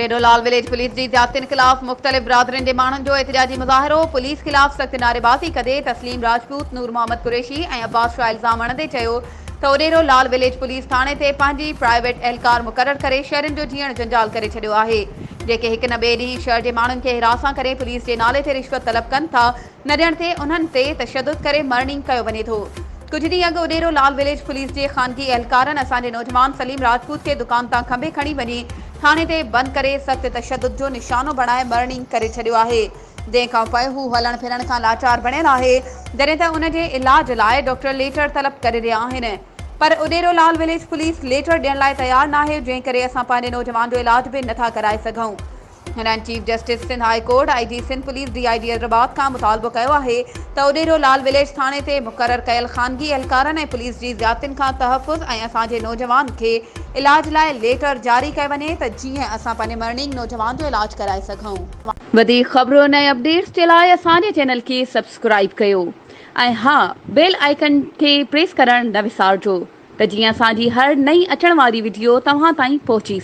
اڏيرو لال village police جي زيادتين خلاف مختلف برادرين جي ماڻهن جو احتجاجي مظاهرو، پوليس خلاف سخت نعريبازي ڪندي تسليم راجپوت، نور محمد قريشي ۽ عباس شاهه الزام هڻندي چيو ته اڏيرو لال وليج پوليس ٿاڻي تي پنهنجي پرائيويٽ اهلڪار مقرر ڪري شهرين جو جيئڻ جنجال ڪري ڇڏيو آهي جيڪي هڪ نه ٻئي ڏينهن شهر جي ماڻهن کي هراسان ڪري پوليس جي نالي تي رشوت طلب ڪن ٿا نه ڏيڻ تي انهن تي تشدد ڪري مرڻينگ ڪيو وڃي ٿو. ڪجهه ڏينهن اڳ اڏيرو لال وليج پوليس جي خانگي اهلڪارن اسان جي نوجوان سليم راجپوت کي دڪان تان کنڀي کڻي وڃي ٿاڻي تي بند ڪري سخت تشدد جو نشانو بڻائي مرڻينگ ڪري ڇڏيو آهي جنهن کان پوء هو هلڻ ڦرڻ کان لاچار بڻيل آهي جڏهن ته ان جي علاج لاء ڊاڪٽر ليٽر طلب ڪري رهيا آهن پر اڏيرو لال وليج پوليس ليٽر ڏيڻ لاء تيار ناهي جنهن ڪري اسان پنهنجي نوجوان جو علاج به نٿا ڪرائي سگهون. هنن chief justice Sindh high court, I G Sindh police, D I G Hyderabad کان مطالبو ڪيو آهي ته اڏيرو لال وليج ٿاڻي تي مقرر ڪيل خانگي اهلڪارن ۽ پوليس جي زيادتين کان تحفظ ۽ اسان جي نوجوان کي علاج لاء ليٽر جاري ڪيو وڃي ته جيئن اسان پنهنجي مرڻينگ نوجوان جو علاج ڪرائي سگهون. وڌيڪ خبرن ۽ اپڊيٽس جي لاء اسان جي چينل کي سبسڪرائيب ڪيو ۽ ها بيل آئيڪن کي پريس ڪرڻ نه وسارجو ته جيئن اسان جي هر نئين اچڻ واري وڊيو توهان تائين پهچي.